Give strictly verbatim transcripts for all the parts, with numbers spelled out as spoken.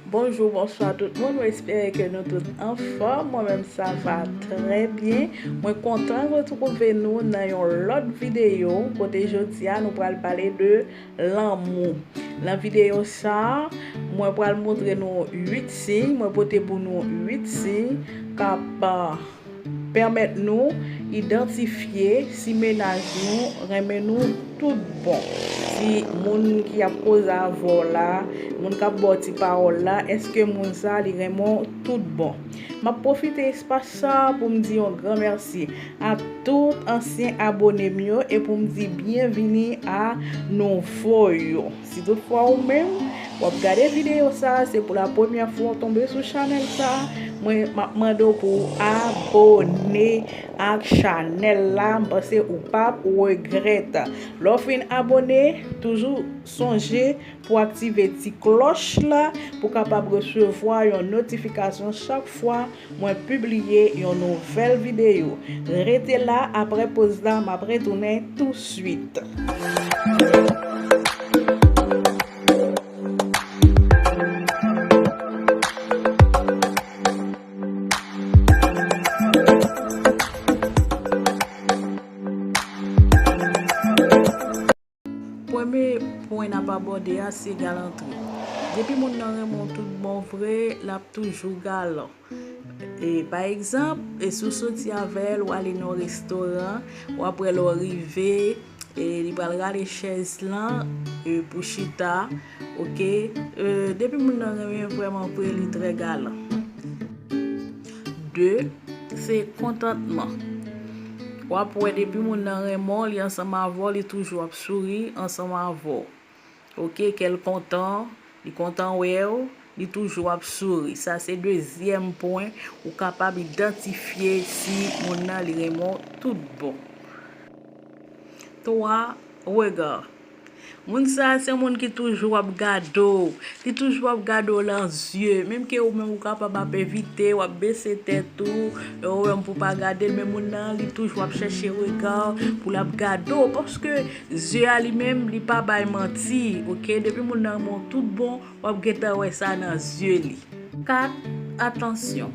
Bonjou, bonswa tout moun, mwen espere ke nou tout anfòm. Mwen menm, sa va trè byen. Mwen kontan retwouve nou nan yon lòt videyo, kote jodi a nou pral pale de lanmou. Nan videyo sa a, mwen pral montre nou uit siy, mwen pote pou nou uit siy k ap pèmèt nou idantifye si mennaj nou renmen nou tout bon. Si moun ki ap koze avè w la, moun k ap ba w ti pawòl la, èske moun sa a li renmen w tout bon? M ap pwofite espas sa a pou m di yon gran mèsi a tout ansyen abone m yo e pou m di byenvini a nouvo yo. Si toutfwa ou menm, w ap gade videyo sa a, se pou la premyè fwa w tonbe sou chanèl sa a, mwen, m ap mande w pou w abone ak chanèl la. M panse ou p ap regrèt. Lè w fin abone, toujou sonje pou w aktive ti klòch la, pou w kapab resevwa yon notifikasyon chak fwa mwen pibliye yon nouvèl videyo. Rete la, apre poz la, m ap retounen touswit. Premye pwen n ap abòde a se galantri. Depi moun nan renmen w tout bon vre, l ap toujou galan. E, pa egzanp, e si w soti avè l, w ale nan yon restoran, w ap wè lè w rive, e li pral rale chèz lan, e pou chita, oke? E, depi moun nan renmen vrèman vre, li trè galan. De, se kontantman. W ap wè depi moun nan renmen w, li ansanm avè w, li toujou ap souri ansanm avè w. Oke, kè l kontan, li kontan wè w, li toujou ap souri. Sa se dezyèm pwen ou kapab idantifye si moun nan li renmen w tout bon. Twa, rega. Moun sa a se moun ki toujou ap gade w. Li toujou ap gade w nan zye. Menm ke ou menm ou kapab ap evite, w ap bese tèt ou, ou menm pou w pa gade l, men moun nan, li toujou ap chèche rega w pou l ap gade w. Paske zye a li menm, li pa bay manti, oke? Depi moun nan renmen w tout bon, w ap gentan wè sa nan zye li. Kat, atansyon.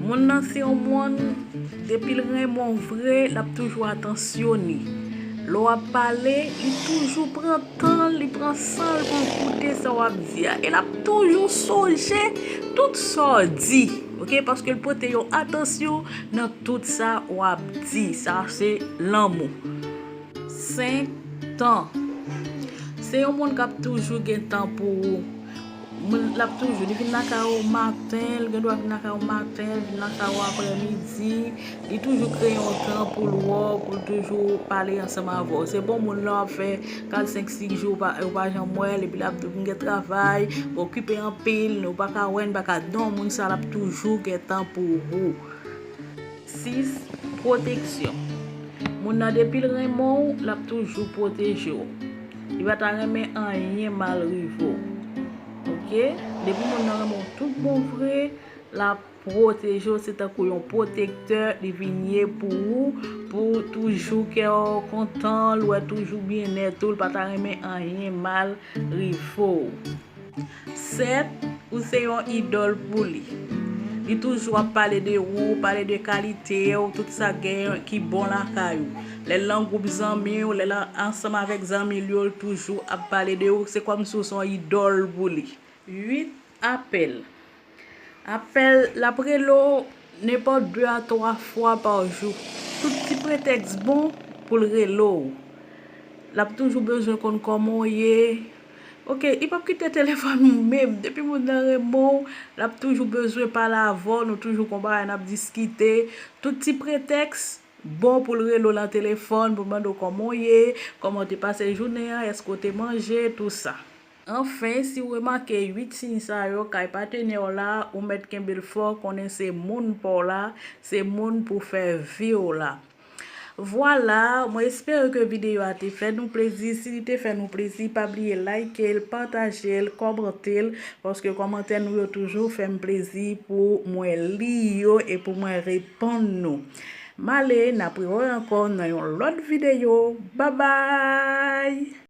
Moun nan se yon moun, depi l renmen w vre, l ap toujou atansyone. Lè w ap pale, li toujou pran tan l, li pran san l pou l koute sa w ap di a. E l ap toujou sonje tout sa w di, oke? Paske l pote yon atansyon nan tout sa w ap di. Sa se lanmou. Senk, tan. Se yon moun k ap toujou gen tan pou ou. Moun, l ap toujou, li vin lakay ou maten, li gen dwa vin lakay ou maten, li vin lakay ou aprèmidi, li toujou kreye yon tan pou l wè w, pou l toujou pale ansanm avè w. Se bon moun lè w ap fè kat, senk, sis jou ou pa, ou pa janm wè l, epi l ap di w m gen travay, m okipe anpil, nou pa ka wè, n pa ka, non, moun sa l ap toujou gen tan pou ou. Sis, pwoteksyon. Moun nan depi l renmen w, l ap toujou pwoteje w. Li pa ta renmen anyen mal rive w. Oke? Depi moun nan renmen w tout bon vre, l ap pwoteje w, se tankou yon pwotektè, li vin ye pou ou, pou toujou kè w kontan, l wè toujou byennèt ou, l pa ta renmen anyen mal rive w. Sèt, ou se yon idòl pou li. Li toujou ap pale de ou, pale de kalite w, tout sa k gen ki bon lakay ou. Lè l nan gwoup zanmi w, lè l ansanm avèk zanmi l yo, l toujou ap pale de ou. Se kòmsi w se yon idòl pou li. Uit, apèl. Apèl, l ap rele w nenpòt de a twa fwa pa jou. Tout ti pretèks bon pou l rele w. L ap toujou bezwen konn kòman w ye. Oke, li p ap kite telefòn ou menm. Depi moun nan renmen w, l ap toujou bezwen pale avè w, nou toujou gon bagay n ap diskite. Tout ti pretèks bon pou l rele w nan telefòn, pou l mande w kòman w ye, kòman w te pase jounen an, èske w te manje, tou sa. Anfen, si w remake uit siy sa yo kay patnè w la, ou mèt kenbe l fò, konnen se moun pa w la, se moun pou fè vi w la. Vwala, mwen espere ke videyo a te fè nou plezi. Si li te fè nou plezi, pa bliye like l, pataje l, kòmante l, paske kòmantè nou yo toujou fè m plezi pou mwen li yo e pou mwen reponn nou. M ale, n ap rewè ankò nan yon lòt videyo. Babay!